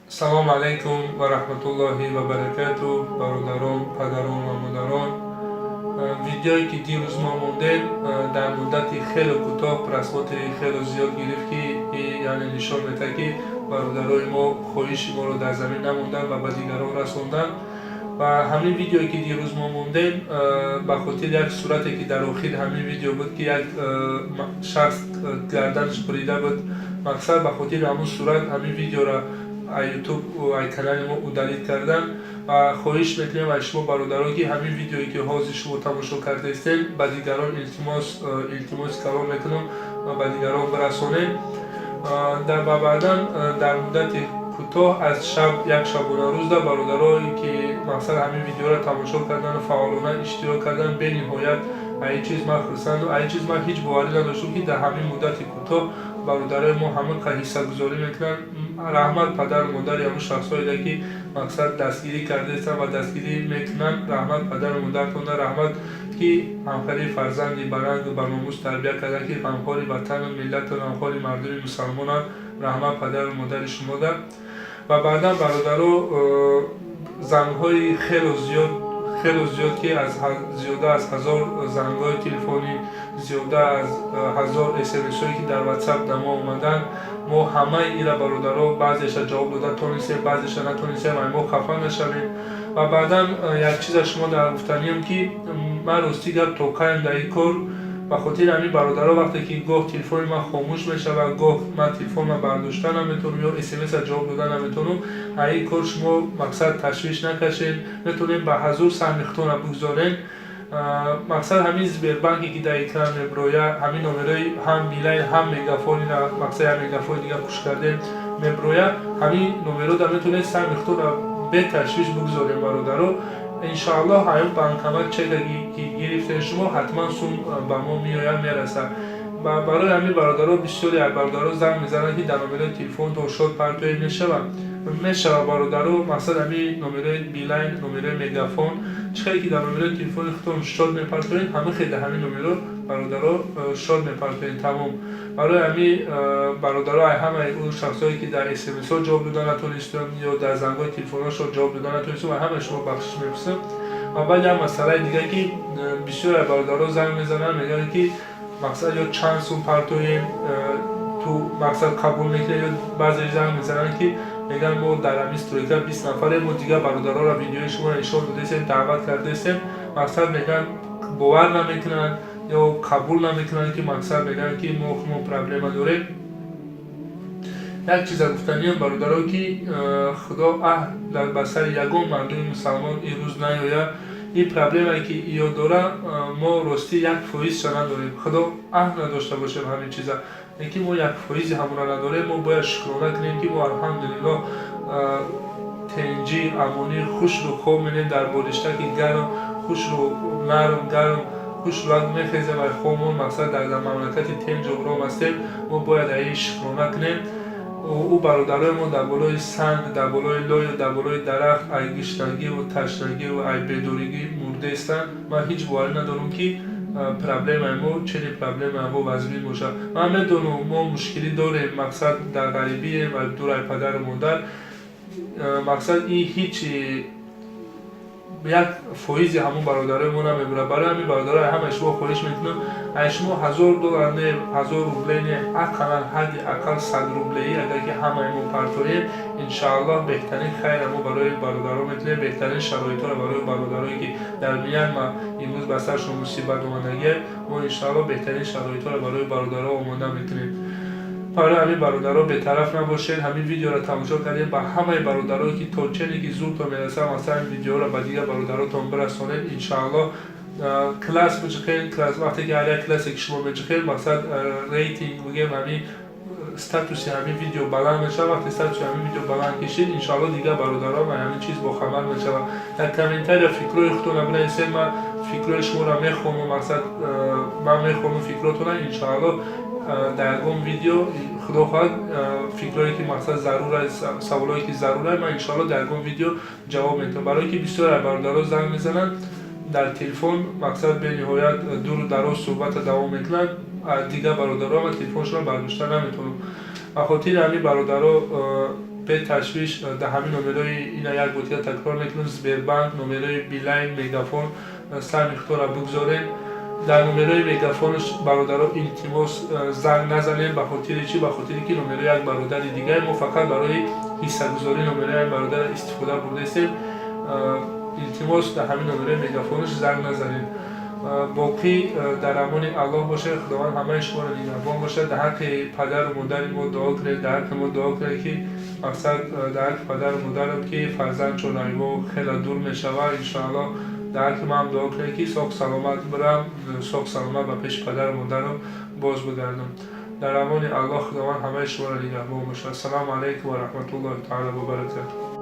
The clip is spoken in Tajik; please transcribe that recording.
Салому алайкум ва раҳматуллоҳи ва баракату, бародарон, падарон ва модарон. Видеое, ки дирӯз мо мондем, дар муддати хеле кӯтоҳ просмотри хеле зиёд гирифт, ки яъне нишон медиҳад, ки бародарои мо хоҳиши моро дар замин намонданд ва ба дигарон расонданд. Ва ҳамин видеое, ки дирӯз мо мондем, ба хотири як сурате, ки дар охири ҳамин видео буд, ки як шахс гарданаш бурида буд, мақсад, ба хотири ҳамун сурат ҳамин видеоро Ютуб, ай канали мо удалить кардан. Ва хоҳиш мекунем аз шумо, бародарон, ки ҳамин видеое, ки ҳозир шумо тамошо кардаистем, ба дигарон, илтимос, илтимоси калон мекунам, ба дигарон бирасонем. Ва баъдан дар муддати кӯтоҳ аз шаб, як шабонарӯзда, бародарое, ки мақсад, ҳамин видеоро тамошо кардану фаъолона иштирок кардан, бениҳоят ин чиз ман хурсанду ин чиз ман ҳеҷ боварӣ надоштам, ки дар ҳамин муддати кӯтоҳ бародарои мо ҳамин қадр ҳиссагузорӣ мекунанд. Раҳмат падару модари ҳамун шахсҳое, ки мақсад, дастгирӣ кардаистанд ва дастгирӣ мекунанд. Раҳмат падару модаратонда, раҳмат, ки ҳамхари фарзанди барангу барномус тарбия кардан, ки ғамхори ватану миллату ғамхори мардуми мусалмонанд. Раҳмат падару модари шумода. Ва баъдан, бародаро, зангҳои хело зиёд, хело зиёд, ки аз зиёда аз 1000 зангҳои телефонӣ, зиёда аз 1000 смсҳое, ки дар Ватсап ба мо омаданд, мо ҳамаи ира, бародаро, баъзеша ҷавоб дода тонистем, баъзеша натонистем, ай мо хафа нашавем. Ва баъдан як чиза шумо дар гуфтаниям, ки ман, ростӣ гап, то каем дар ин кор. Ба хотири ҳамин, бародаро, вақте ки гоҳ телефони ман хомӯш мешавад, гоҳ ман телефонро бардошта наметавонам ё смса ҷавоб дода наметавонам, ай ин кор шумо, мақсад, ташвиш накашед. Метавонем ба ҳазур саҳми худтонро бигузорем. Мақсад, ҳамин Сбербанке, ки дар экран меброяд, ҳамин номерои ҳам Билайн, ҳам Мегафон, мақсад, як Мегафони дига куш кардем, меброяд, ҳамин номерода метавонед саҳми худтонро беташвиш бигузорем, бародаро. Иншоаллоҳ, ҳамин банкомат чека, ки гирифтем, шумо ҳатман сум ба мо меояд, мерасад. Барои ҳамин, бародаро, бисёре аз бародаро занг мезананд, ки дар номерои телефонтон шот партоӣ мешавад. Мешавад, бародаро. Мақсад, ҳамин номерои Билайн, номерои Мегафон, чӣ хеле ки дар номерои телефони худтон шот мепартоед, ҳама хел дар ҳамин номеро, бародаро, шот мепартоед, тамом. Барои ҳамин, бародаро, ай ҳамаи ӯ шахсое, ки дар смсҳо ҷавоб дода натонистам ё дар зангҳои телефонҳошон ҷавоб дода натонистам, ай ҳамаи шумо бахшиш мепурсам. Ва баъд як масъалаи дига, ки бисёре аз бародаро занг мезананд, мегӯянд, ки мақсад, ё чанд сум партоем, ту, мақсад, қабул мекунед, ё баъзе занг мезананд, ки мегӯянд: «Мо дар ҳамин стройка 20 нафарем, мо дигар бародароро видеои шуморо нишон додаистем, даъват кардаистем». Мақсад, мегӯянд, бовар намекунанд ё қабул намекунанд, ки мақсад, мегӯянд, ки мо проблема дорем. Як чиза гуфтаниям, бародаро, ки Худо аҳ ба сари ягон мардуми мусалмон ин рӯз наёяд. Ин проблемае, ки иё дора, мо ростӣ 1 фоизша надорем. Худо аҳ надошта бошем ҳамин чиза, лекин мо 1 фоизи ҳамонро надорем. Мо бояд шукрона кунем, ки мо, алҳамдулиллоҳ, тенҷӣ, амонӣ, хушрӯ хоб менем, дар болиштаки гарм, хушрӯ, нарм, гарм, хушрӯак мехезем ва хобмон. Мақсад, дар мамлакати тенҷу ором ҳастем. Мо бояд аи шукрона кунем. Ӯ бародарои мо дар болои санг, дар болои лою дар болои дарахт ай гиштагиву ташнагиву ай бедоригӣ мурдаистанд. Ман ҳеҷ боварӣ надорам, ки проблемаи мо чени проблемаи мо вазмин бошад. Ман медонам, мо мушкилӣ дорем, мақсад, дар ғарибием ва дур ай падару модар. Мақсад, ин ҳеҷ 1 фоизи ҳамон бародарои мо намебурад. Барои ҳамин, бародарои, ҳамаи шумо хоҳиш мекунам: ай шумо 1000 доллар не, 1000 рубле не, ақаллан, ҳадди ақал 100 рублеӣ агар ки ҳамаи мо партоем, иншоаллоҳ, беҳтарин хайра мо барои бародаро мекунем, беҳтарин шароитҳоро барои бародарое, ки дар Мянма имрӯз ба саршон мусибат омадагия, мо иншоаллоҳ беҳтарин шароитҳоро барои бародаро омода мекунем. Барои ҳамин, бародаро, бетараф набошед. Ҳамин видеоро тамошо кардем, ба ҳамаи бародарое, ки то чене ки зуртон мерасад, масалан, видеоро ба дигар бародаротон бирасонед. Иншоаллоҳ, класс биҷиқед, класс. Вақте ки ҳар як классе, ки шумо меҷиқед, мақсад, рейтинг бигем, ҳамин статуси ҳамин видео баланд мешавад. Вақте статуси ҳамин видео баланд кишид, иншоаллоҳ, дигар бародарон ҳамин чиз бохабар мешавад. Дар комментария фикрҳои худтонро бинависед, ман фикрҳои шуморо мехонам. Мақсад, ман мехонам фикротонро. Иншоаллоҳ, дар ягон видео, Худо хоҳад, фикрҳое, ки, мақсад, зарур аст, саволое, ки зарур аст, ман иншоаллоҳ дар ягон видео ҷавоб медиҳам. Барое ки бисёре аз бародаро занг мезананд дар телефон, мақсад, бениҳоят дуру дароз суҳбатро давом мекунанд, дигар бародаро ман телефоншонро бардошта наметавонам. Ба хотири ҳамин, бародаро. Беташвиш дар ҳамин номерои ина як бор дига такрор мекунем: Сбербанк, номерои Билайн, Мегафон саҳми худро бигзорем. Дар номерои Мегафонш, бародаро, илтимос, занг назанем. Ба хотири чӣ? Ба хотире ки номерои як бародари дигаре, мо фақат барои ҳиссагузорӣ номерои як бародара истифода бурдаистем. Илтимос, дар ҳамин номерои Мегафонш занг назанем. Боқӣ дар амони Аллоҳ бошед. Худованд ҳамаи шуморо нигаҳбон бошад. Дар ҳаққи падару модари мо дуо кунед, дар ҳаққи мо дуо кунед, ки мақсад, дар ҳаққи падару модарам, ки фарзанд чун хеле дур мешавад. Иншоаллоҳ, дар ҳаққи маам дуо кунед, ки соғ саломат бирам, соғ саломат ба пеши падару модарам боз бигардам. Дар амони Аллоҳ, Худованд ҳамаи шуморо нигаҳбон бошад. Ассалому алайкум ва раҳматуллоҳи таала ва баракатуҳ.